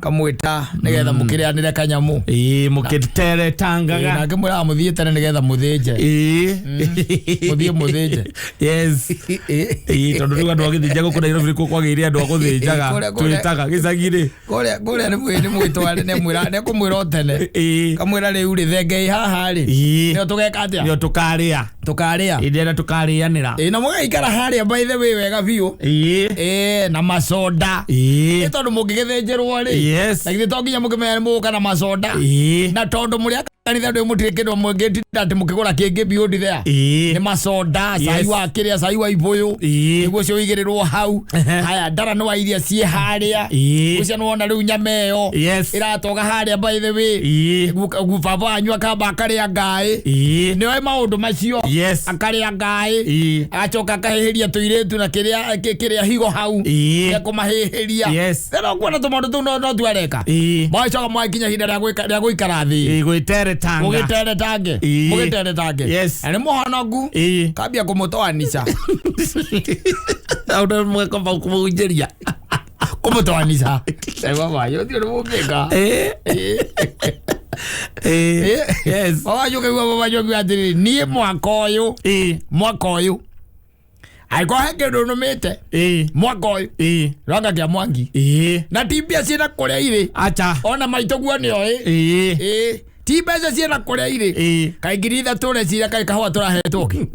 Kamwĩta nĩgetha mũkĩrĩanĩre kanyamũ. Ĩĩ, mũkĩteretangaga. Nake mwĩraga mũthiĩ tene nĩgetha mũthĩnje. Mũthiĩ mũthĩnje. Yes, ĩĩ, tondũ rĩu andũ a gĩthĩnja gũkũ Nairobi nĩkuo kwagĩire andũ a gũthĩnjaga. Twĩtaga gĩcagi rĩ. Kũrĩa nĩ mwĩtware, nĩkũmwĩra o tene. Kamwĩra rĩu rĩ, thenge ĩ haha rĩ, nĩyo tũgeka atĩa? Nĩyo tũkarĩa. Tũkarĩa. Ĩĩ, ndĩrenda tũkarĩanĩra. Ĩĩ, na mũgaikara harĩa by the way wega biũ. Ĩĩ, na macoda. Nĩ tondũ mũngĩgĩthĩnjĩrwo rĩ, na githĩ to nginya mũkĩmenye nĩ mũgũka na macoda? Na tondũ mũrĩ a kanitha ndĩ mũtirĩ kĩndũ mũngĩtinda atĩ mũkĩgũra kĩngĩ beyond there. Nĩ macoda, cai wa kĩrĩa, cai wa ibũyũ. Nĩguo ũcio ũigĩrĩrwo hau. Haya, ndara nĩ wa iria ciĩ harĩa. Ũcio nĩ wona rĩu nyama ĩyo ĩratoga harĩa by the way. Baba wanyu akamba akarĩa ngaĩ. Nĩoĩ maũndũ macio. Akarĩa ngaĩ. Agacoka akahĩhĩria tũirĩtu na kĩrĩa kĩrĩa higo hau. Ekũmahĩhĩria. Rĩu kuona tũmaũndũ tũu no tu areka. Mũgagĩcoka mũgakinya ihinda rĩa rĩa gũikara thĩ. Gwĩteretanga. Mũgĩteretange. Mũgĩteretange. Na nĩ mũhonoku. Kambia kũmũtoanica. Au nĩ mũgakomba kũmũhunjĩria. Kũmũtoanica. Baba wanyu ũcio nĩ mũngĩka. Yes. Baba wanyu ũkaigua baba wanyu akiuga atĩrĩrĩ, niĩ mwaka ũyũ, mwaka ũyũ angĩkorwo he kĩndũ nũmĩte, mwaka ũyũ rwanga kĩa Mwangi na ti mbia ciĩna kũrĩa irĩ. Acha. Ona maitũ guo nĩoĩ. Ĩĩ, ti mbeca ciĩna kũrĩa irĩ. Kaĩ 3,000 ũreciria kaĩ kahũa tũrahetwo kĩ?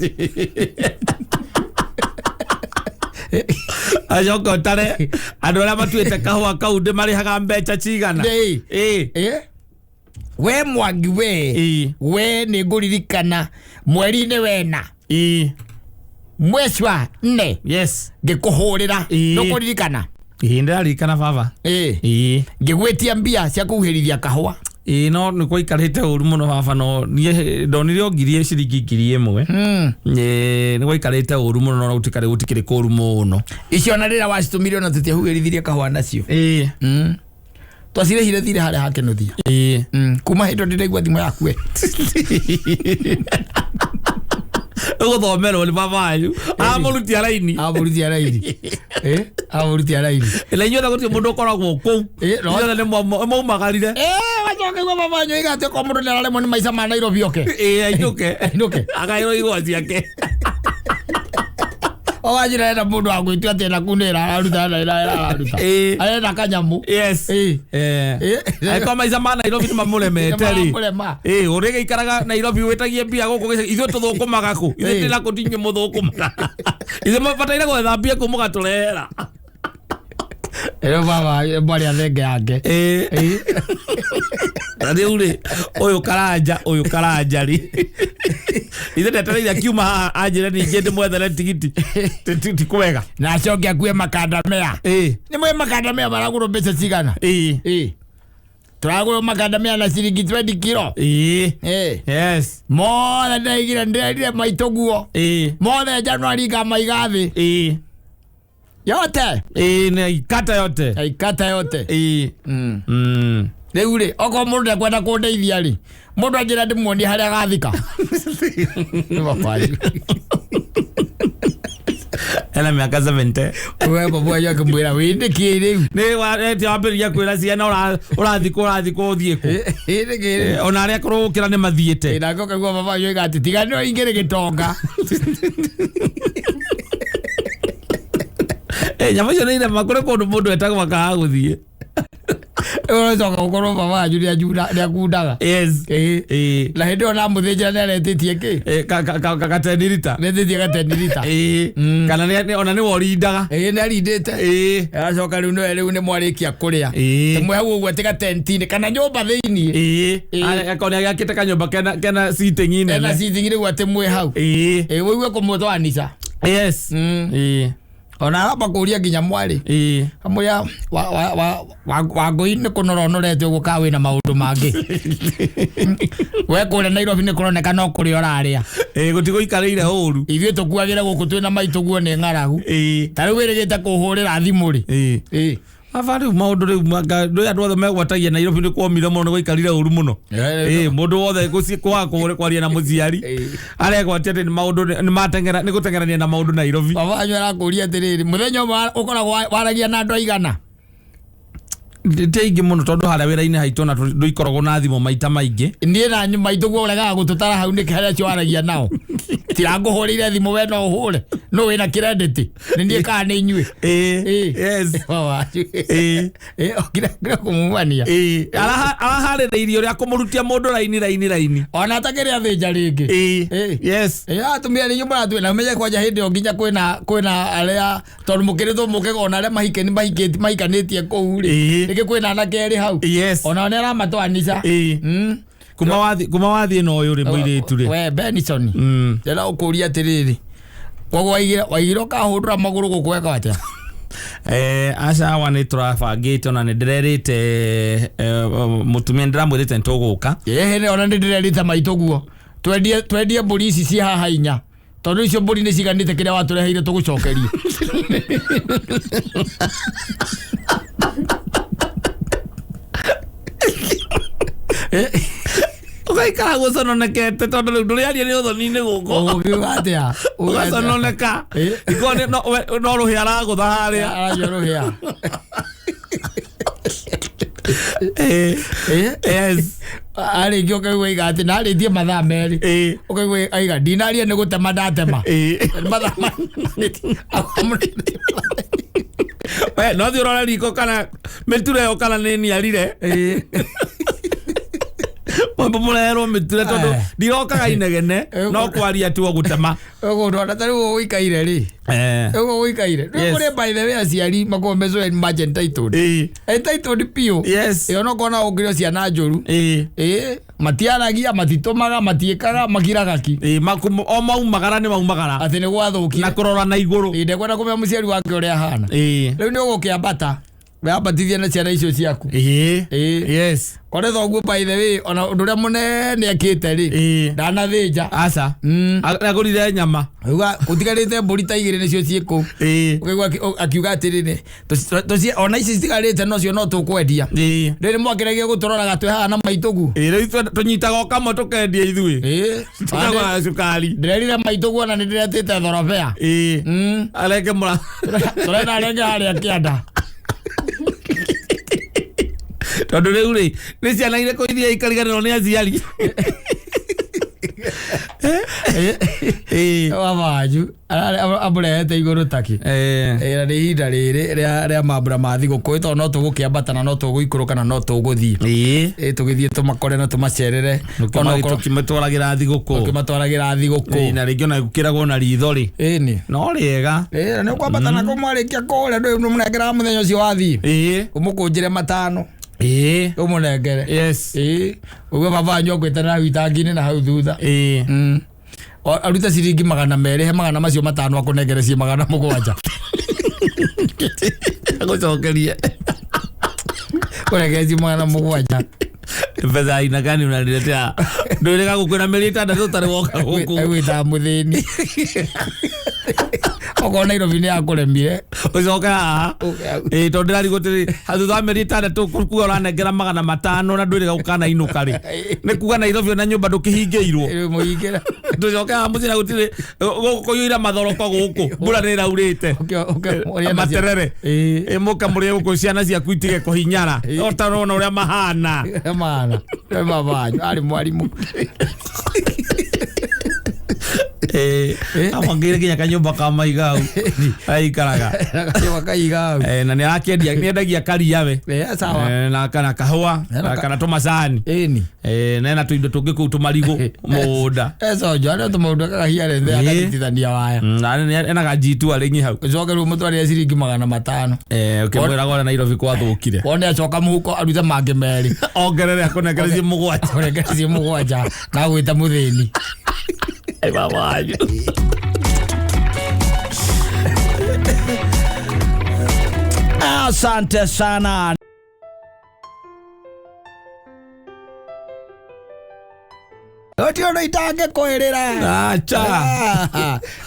Acoka ũtare andũ arĩa matuĩte kahũa kau ndĩ marĩhaga mbeca cigana. Ĩ? We Mwangi we. We nĩ ngũririkana mweri-inĩ wena, mweci wa nne, ngĩkũhũrĩra. Ndũkũririkana? Ĩĩ, ndĩraririkana baba. Ngĩgwĩtia mbia cia kũhuhĩrithia kahũa. Ĩĩ, no nĩ gwaikarĩte ũru mũno baba, no niĩ ndonire o ngiri ciringi 1,000. Ĩĩ, nĩ gwaikarĩte ũru mũno no gũtikĩrĩ kũru mũno. Icio na rĩrĩa wacitũmire ona tũtiahuhĩrithirie kahũa nacio. Twacirĩhire thirĩ harĩa hakenuthia. Kuma hĩndĩ ĩyo ndĩraigua thimũ yaku we. Ũgũthomerwo nĩ baba wanyu amũrutia raini. Amũrutia raini. Amũrutia raini. Na inyuothe gũtirĩ mũndũ ũkoragwo kũu. Inyuothe nĩ mwaumagarire. Wacoka igua baba wanyu oiga atĩ okorwo mũndũ nĩararemwo nĩ maica ma Nairobi oke. Ĩĩ, ainũke. Ainũke. Agaĩrwo igwa ciake. O wanyu arenda mũndũ wa gwĩtua atĩ ena kuu nĩ wĩra araruta na wĩra araruta. Arenda kanyamũ. Angĩkorwo maica ma Nairobi nĩ mamũremete rĩ. Nĩmaramũrema. Ĩĩ, ũrĩa gĩikaraga Nairobi wĩtagie mbia gũkũ gĩcagi ithuĩ tũthũkũmaga kũ? Ithuĩ twĩna kũ ti inyuĩ mũthũkũmaga. Ithuĩ mũbataire gwetha mbia kũ mũgatũrehera. Ĩyo baba mwarĩ a thenge yake. Na rĩu rĩ, ũyũ Karanja rĩ, ithe ndetereire akiuma haha anjĩre ningĩ ndĩmwethere tigiti. Ti kwega. Na acoke akue makandamea. Nĩ mwĩ makandamea maragũrwo mbeca cigana? Tũragũrwo makandamea na ciringi 20 kilo. Yes. Mothe ndĩraigire ndĩrerire maitũ guo. Mothe Januari ngamaiga thĩ. Yote. Ĩĩ, nĩ ikata yote. Aikata yote. Rĩu rĩ, okorwo mũndũ ndekwenda kũndeithia rĩ, mũndũ anjĩra ndĩmuonie harĩa agathika. Nĩ baba wanyu. Ena mĩaka 70. We baba wanyu akĩmwĩra wĩ nĩkĩ rĩu? Nĩ wambĩrĩria kwĩra ciana ũrathikwo ũrathikwo ũthiĩ kũ? Ĩ nĩkĩ rĩu? Ona arĩa akũrũ gũkĩra nĩ mathiĩte. Nake ũkaigua baba wanyu oiga atĩ tiga no ingĩrĩ gĩtonga. Nyamũ icio nĩ irema kũrĩ kũndũ mũndũ etagwo akaga gũthiĩ. Ũgacoka gũkorwo baba wanyu nĩakundaga. Yes. Na hĩndĩ ĩyo namũthĩnjĩra nĩaretĩtie kĩ? Gatenirita. Nĩetĩtie gatenirita. Kana ona nĩwe ũrindaga. Ĩĩ, nĩarindĩte. Agacoka rĩu nĩwe rĩu nĩmwarĩkia kũrĩa. Ĩmwe hau ũguo atĩ gatenti-inĩ kana nyũmba thĩiniĩ. Akorwo nĩagĩakĩte kanyũmba kena sitting nene. Kena sitting rĩu atĩ mwĩ hau. Ĩĩ, ũigue kũmũtoanica. Yes. Ona aramba kũria nginya mwarĩ. Kamũria Wangũi nĩ kũnora ũnorete ũguo ka wĩna maũndũ mangĩ. We kũrĩa Nairobi nĩ kũroneka no kũrĩa ũrarĩa. Gũtigũikarĩire ũru. Ithuĩ tũkuagĩra gũkũ twĩna maitũ guo nĩ ng'aragu. Ta rĩu wĩrĩgĩte kũhũrĩra thimũ rĩ. Baba rĩu maũndũ rĩu ndũĩ andũ othe megwatagia Nairobi nĩ kwomire mũno nĩ gwaikarire ũru mũno. Mũndũ wothe kwaga kwaria na mũciari aregwatia atĩ nĩ maũndũ nĩ mateng'era nĩ gũteng'erania na maũndũ Nairobi. Baba wanyu arakũria atĩrĩrĩ, mũthenya ũmwe ũkoragwo waragia na andũ aigana? Ti aingĩ mũno tondũ harĩa wĩra-inĩ haitũ na ndũikoragwo na thimũ maita maingĩ. Niĩ na maitũ guo ũregaga gũtũtara hau nĩkĩ harĩa acio waragia nao? Tirangũhũrĩire thimũ, we no ũhũre no wĩna credit nĩ niĩ kana nĩ inyuĩ? Ĩĩ. Yes. Ĩĩ. Okire kũmumania. Ĩĩ. Araharĩrĩirie ũrĩa kũmũrutia mũndũ raini raini raini. Ona atakĩrĩ athĩnja rĩngĩ. Ĩĩ. Ĩĩ. Yes. Ĩĩ, atumia rĩngĩ mũratue na ũmenye kwanja hĩndĩ ĩyo nginya kwĩna arĩa tondũ mũkĩrĩtwo mũke ona arĩa mahikĩ mahikĩti mahikanĩtie kũu rĩ. Ĩĩ. Rĩngĩ kwĩna anake erĩ hau. Yes. Ona nĩ aramatwanica. Ĩĩ. Kuma wathiĩ na ũyũ rĩ mũirĩtu rĩ. We Benison, ndĩrenda gũkũria atĩrĩrĩ, koguo waigire ũkahũndũra magũrũ gũkũ weka atĩa? Aca awa nĩ tũrabangĩte ona nĩ ndĩrerĩte mũtumia nĩ ndĩramwĩrĩte nĩ tũgũka. Ĩhĩ, ona nĩ ndĩrerĩte maitũ guo twendie mbũri ici ci haha inya tondũ icio mbũri nĩ ciganĩte kĩrĩa watũreheire tũgũcokerie. Ũgaikara gũcononekete tondũ rĩu ndũrĩaria nĩ ũthoni-inĩ gũkũ. Ũgũkiuga atĩa? Uga atĩa? Ũgacononeka. Ikorwo no rũhĩa aragũtha harĩa. Araria rũhĩa. Yes. Arĩkia ũkaigua aiga atĩ narĩtie mathaa 2. Ũkaigua aiga ndinaria nĩ gũtema ndatema. Mathaa We no thiĩ ũrore riko kana mĩture ĩyo kana nĩ niarire. Mũreherwo mĩture tondũ ndirokaga inegene no kwaria tu o gũtema. Ũgũndũ ta rĩu ũikaire rĩ, ũguo ũikaire rĩu. Kũrĩ by the way aciari makoragwo me so much entitled, entitled biũ. Ĩyo no kona ũngĩrio ciana njũru. Ĩĩ, matiaragia, matitũmaga, matiĩkaga, makiraga ki. Ĩĩ, o maumagara nĩ maumagara. Atĩ nĩ gwathũkire. Na kũrora na igũrũ. Ĩĩ, ndekwenda kũmenya mũciari wake ũrĩa ahana. Rĩu nĩ ũgũkĩambata wambatithia na ciana icio ciaku. Ĩĩ. Kore thoguo by the way ona ũndũ ũrĩa mũnene ekĩte rĩ, ndanathĩnja. Aca. Agũrire nyama. Auga gũtigarĩte mbũri ta igĩrĩ nĩcio ciĩ kũu. Ũkaigua akiuga atĩrĩrĩ, ona ici citigarĩte nocio no tũkwendia. Rĩrĩ mwakĩragia gũtũroraga twĩ haha na maitũguo. Ĩĩ, rĩu tũnyitaga o kamwe tũkendia ithuĩ. Tũkagũra cukari. Ndĩrerire maitũguo ona nĩ ndĩretĩte thorobea. Arenge mũra. Tũrenda arenge harĩa kĩanda. Tondũ rĩu rĩ nĩ ciana irĩkũ iria ikariganĩrwo nĩ aciari? Ĩĩ. Wabanju amũrehete igũrũ taki. Na nĩ ihinda rĩrĩ rĩa mambura ma thigũkũ tondũ no tũgũkĩambata na no tũgũikũrũka na no tũgũthiĩ. Ĩĩ, tũgĩthiĩ tũmakore na tũmacerere. Onokorwo Tũkĩmatwaragĩra thigũkũ. Tũkĩmatwaragĩra thigũkũ. Ĩĩ, na rĩngĩ ona gũkĩragwo na ritho rĩ. Ĩni. No rĩega. Ĩĩ, na nĩ ũkwambata na kũmwarĩkia kũrĩa ndũmũnengeraga mũthenya ũcio wathiĩ. Ũmũkũnjĩre 5. Ũmũnengere. Ĩĩ, ũguo baba wanyu akwĩte na hau itangi-inĩ na hau thutha. Arute ciringi 200 he magana macio 5 akũnengere ciĩ 700. Agũcokerie. Kũnengere ciĩ 700. Pesa aina gani unaniletea? Ndũrĩga gũkwĩra mĩeri 6 ũtarĩ woka gũkũ. Egwĩtaga mũthĩni okorwo Nairobi nĩ yakũremire. Ũcoke haha. Ĩĩ, tondũ ndĩrarigwo atĩrĩ thutha wa mĩeri 6 kuga ũranengera 500 na ndwĩrĩga gũkanainũka rĩ, nĩ kuga Nairobi ona nyũmba ndũkĩhingĩirwo. Rĩu mũhingĩra. Tũcoke haha mũciĩ na gũtirĩ gũkũ kũiyũire mathoroko gũkũ mbura nĩ ĩraurĩte. Ũke Materere. Ĩĩ. Ĩ mũka mũrĩe gũkũ ciana ciaku itige kũhinyara ota ũrona ũrĩa mahana. Mana nĩ baba wanyu arĩ mwarimũ. Amwangĩire nginya kanyũmba ka maiga hau aikaraga. Gakĩũka kaiga hau. Na nĩ arakĩendia nĩ endagia karia we. Ĩĩ, sawa. Na kana kahũa Na kana tũmacani. Ĩni. Na ena tũindo tũngĩ kũu tũmarigũ mũgũnda. Econjo arĩa tũmaũndũ akagahiare thĩ akanyitithania waya. Na ena ganjitu arĩng'i hau. Ũcoke rĩu mũtwarĩre ciringi 500. Ũkĩmwĩraga ũrĩa Nairobi gwathũkire. Wone acoka mũhuko arute mangĩ 2. Ongerere akũnengere ciĩ 7. Akũnengere ciĩ 7 na agwĩta mũthĩni. Ai baba wanyu. Asante sana. Gũtirĩ ũndũ itangĩkwĩrĩra. Acha.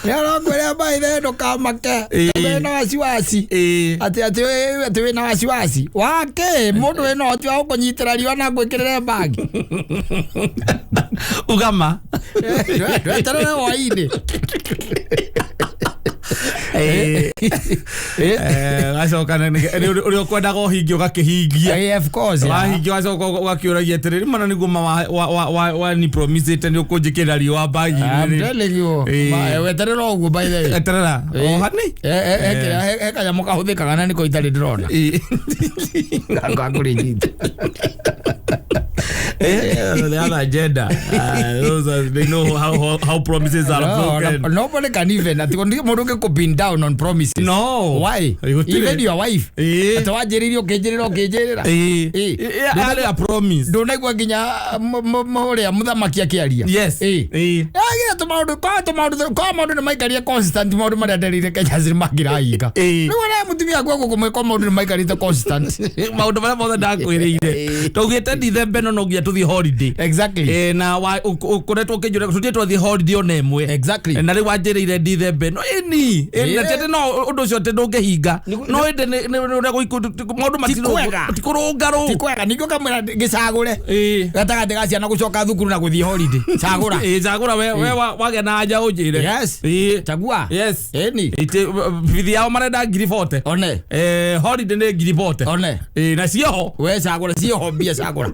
Nĩ ũrakwĩra maithe ndũkamake. Wĩna wasiwasi. Atĩ wĩna wasiwasi wake mũndũ wĩna ũhoti wa gũkũnyitĩra riũa na ngwĩkĩrĩre mbagi. Ugama. Ndweterere hwainĩ. Gacoka ũrĩa ũkwendaga ũhingie ũgakĩhingia. Of course, yeah. Wahingia wacoka ũgakĩũragia atĩrĩrĩ, mana nĩguo ma wa ni promisĩte nĩ ũkũnjĩkĩrĩra riũa I'm mbagi-inĩ. telling you. Weterera ũguo, by the way. Eterera o hani. He kanyamũ kahũthĩkaga na nĩko itarĩ ndĩrona gakũrĩnyita. The other agenda. Those are, they know how promises are broken. No, nobody can even ati mũndũ ũngĩ pin down on promises. No. Why? Gũtirĩ. Even your wife. Atĩ wanjĩrĩire, ũkĩnjĩrĩra, ũkĩnjĩrĩra. Arĩ a promise. Ndũnaigua nginya ũrĩa mũthamaki akĩaria. Yagire tũmaũndũ kwa tũmaũndũ kwa maũndũ nĩ maikarie constant, maũndũ marĩa nderire Kenya nĩ mangĩrahinga. Rĩu ona mũtumia akua gũkũ kwa maũndũ nĩ maikarĩte constant. Maũndũ marĩa mothe ndakwĩrĩire, twaugĩte Dithemba ĩno no nginya tũthiĩ holiday. Na ũkoretwo ũkĩnjũra tũthiĩ twathiĩ holiday ona ĩmwe. Na rĩu wanjĩrĩire Dithemba ĩno ĩni. Na ti atĩ no ũndũ ũcio atĩ ndũngĩhinga, no ĩndĩ nĩ ũrĩa maũndũ Ti kwega. ti kũrũngarũ. Ti kwega ningĩ ũkamwĩra gĩcagũre gatagatĩ ga ciana gũcoka thukuru na gũthiĩ holiday, cagũra. Cagũra we wagĩa na anja ũnjĩre. Chagua. Ĩni. Bithi yao marenda 40,000. One. Holiday nĩ 40,000. One. Na cioho. We cagũra, cioho mbia, cagũra.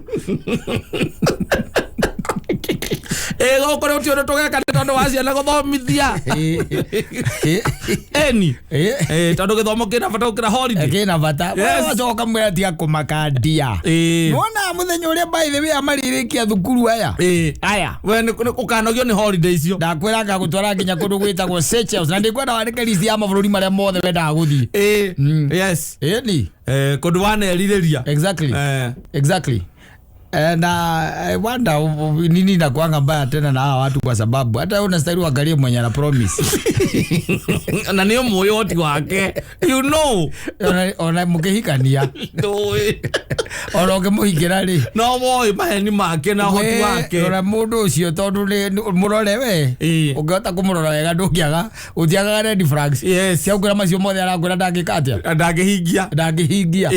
Gũkũ rĩu ti ũndũ tũgeka nĩ tondũ wa ciana gũthomithia. Ĩni. Tondũ gĩthomo kĩna bata gũkĩra holiday. Kĩna bata. Wacoka mwĩra tiga kũmakandia. Nĩwona mũthenya ũrĩa, by the way, amarĩrĩkia thukuru aya. Aya. We nĩ ũkanogio nĩ holiday icio. Ndakwĩra ngagũtwara nginya kũndũ gwĩtagwo Seychelles, na ndĩkwenda wandĩke list ya mabũrũri marĩa mothe wendaga gũthiĩ. Ĩni. Kũndũ wanerirĩria. Exactly. And I wonder nini inakuanga mbaya tena na hawa watu, kwa sababu hata wewe unastahili uangalie mwenye ana promise. Na nĩ ũmũĩ ũhoti wake. Ona mũkĩhikania, Ndũĩ. ona ũkĩmũhingĩra rĩ, no woĩ maheni make na ũhoti we, wake. Rora mũndũ ũcio, tondũ mũrore we. Ũngĩhota kũmũrora wega, ndũngĩaga ũtiagaga red flags cia gũkwĩra macio mothe arakwĩra ndangĩka atĩa. Ndangĩhingia. Ndangĩhingia.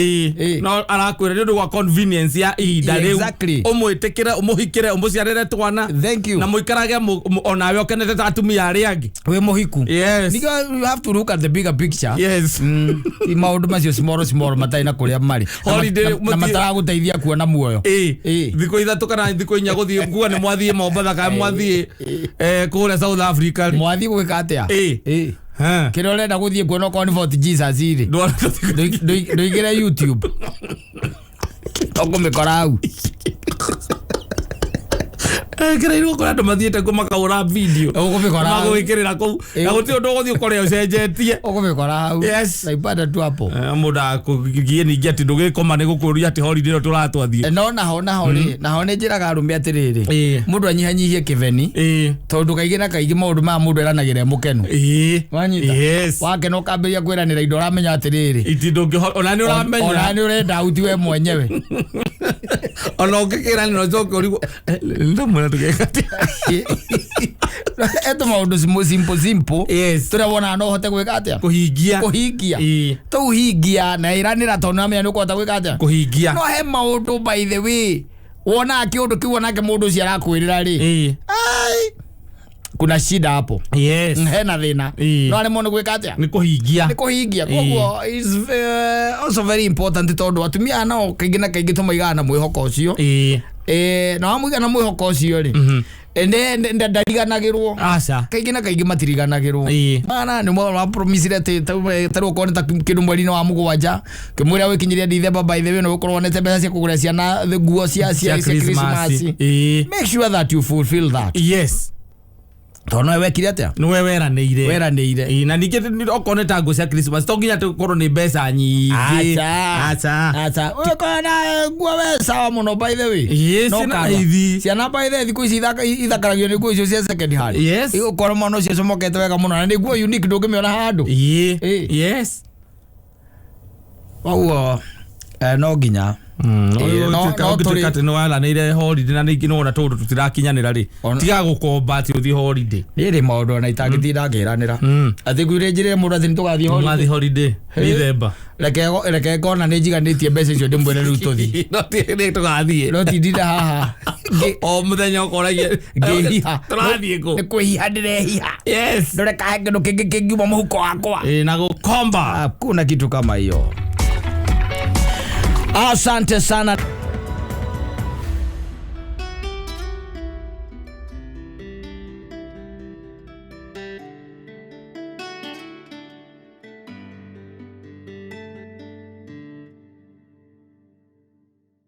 No arakwĩra nĩ ũndũ wa convenience ya ihinda rĩu, ũmwĩtĩkĩre, ũmũhikĩre, ũmũciarĩre twana Thank you. na mũikarage onawe ũkenete ta atumia arĩa angĩ. Wĩ mũhiku. Yes. Nigga, you have to look at the bigger picture. Ti maũndũ macio small small matarĩ na kũrĩa marĩ Na Holiday, na mataragũteithia kuona muoyo. Thikũ 3 kana thikũ 4 gũthiĩ kuga nĩ mwathiĩ Mombatha kana mwathiĩ kũrĩa South Africa rĩ. Mwathiĩ gwĩka atĩa? Kĩrĩa ũrenda gũthiĩ kuona, okorwo nĩ Fort Jesus rĩ, ndũigĩre YouTube, ũkũmĩkora hau. Kĩrairwo kũrĩa andũ mathiĩte kũ makahũra video. Ũkũmĩkora hau. Magwĩkĩrĩra kũu na gũtirĩ ũndũ ũgũthiĩ ũkore ũcenjetie. Ũkũmĩkora hau. Naipata tu hapo. Mũndũ akũgiĩ ningĩ atĩ ndũgĩkoma nĩ gũkũria atĩ holiday ĩno tũratwathiĩ. No naho rĩ, naho nĩ njĩraga arũme atĩrĩrĩ, mũndũ anyihanyihie kĩbeni, tondũ kaingĩ na kaingĩ maũndũ maya mũndũ eranagĩra e mũkenu. Wanyita? Yes. Wakena ũkambĩrĩria kwĩranĩra indo ũramenya atĩrĩrĩ, iti ndũngĩho ona nĩ ona ũramenya. nĩ ũrenda uti we mwenyewe. Ona ũngĩkĩranĩra ũcoke ũrigwo, ndamwĩra tũgeka atĩa?" Eto maũndũ simple simple tũrĩa wonaga no ũhote gwĩka atĩa? Kũhingia. Kũhingia. Tũu hingia na ĩranĩra, tondũ nĩwamenya nĩ ũkũhota gwĩka atĩa? Kũhingia. No he maũndũ, by the way, wonaga kĩũndũ kĩu onake mũndũ ũcio arakwĩrĩra rĩ, ai, kuna shida hapo. Hena thĩna. No aremwo nĩ gwĩka atĩa? Nĩ kũhingia. Nĩ kũhingia. Koguo is also very important, tondũ atumia aya nao kaingĩ na kaingĩ tũmaigaga na mwĩhoko ũcio. Na wamũiga na mwĩhoko ũcio rĩ, ndariganagĩrwo. Aca. Kaingĩ na kaingĩ matiriganagĩrwo. Mana nĩ wapromisire atĩ tarĩu okorwo nĩ ta kĩndũ mweri-inĩ wa mũgwanja, kĩmwĩra wĩkinyĩria Dithemba, by the way, no ũkorwo wonete mbeca cia kũgũra ciana nguo cia Christmas. Make sure that you fulfill that, tondũ nowe wekire atĩa? Nĩwe weranĩire. Weranĩire. Na ningĩ okorwo nĩ ta nguo cia Christmas, to nginya tũkorwo nĩ mbeca nyingĩ. Aca. Aca. Aca, ũkorwo na nguo we sawa mũno, by the way. No No ciana karwa. ithi. Ciana, by the way, thikũ ici ithakaragio nĩ nguo icio cia second hand. Igũkorwo mwana ũcio acomokete wega mũno na nĩ nguo unique ndũngĩmĩona handũ. Koguo no nginya Ĩĩ, no Ũngĩtuĩka tũrĩ atĩ nĩ waranĩire holiday na ningĩ nĩwona tũndũ tũtirakinyanĩra rĩ, tiga gũkomba atĩ ũthiĩ holiday. Niĩ rĩ, maũndũ ona itangĩtinda ngĩranĩra atĩ ngwire njĩre mũndũ atĩ nĩtũgathiĩ holiday. Ũgathiĩ holiday December. Reke ngona nĩ njiganĩtie mbeca icio, ndĩmwĩre rĩu tũthiĩ. No ti nĩ tũgathiĩ. No tindinde haha O mũthenya ũkoragia ngĩhiha. Tũrathiĩ kũ? Nĩ kwĩhiha ndĩrehiha. Ndore kahe kĩndũ kĩngĩ kĩngiuma mũhuko wakwa. Ĩ, na gũkomba. Hakuna kitu kama hiyo. Asante sana.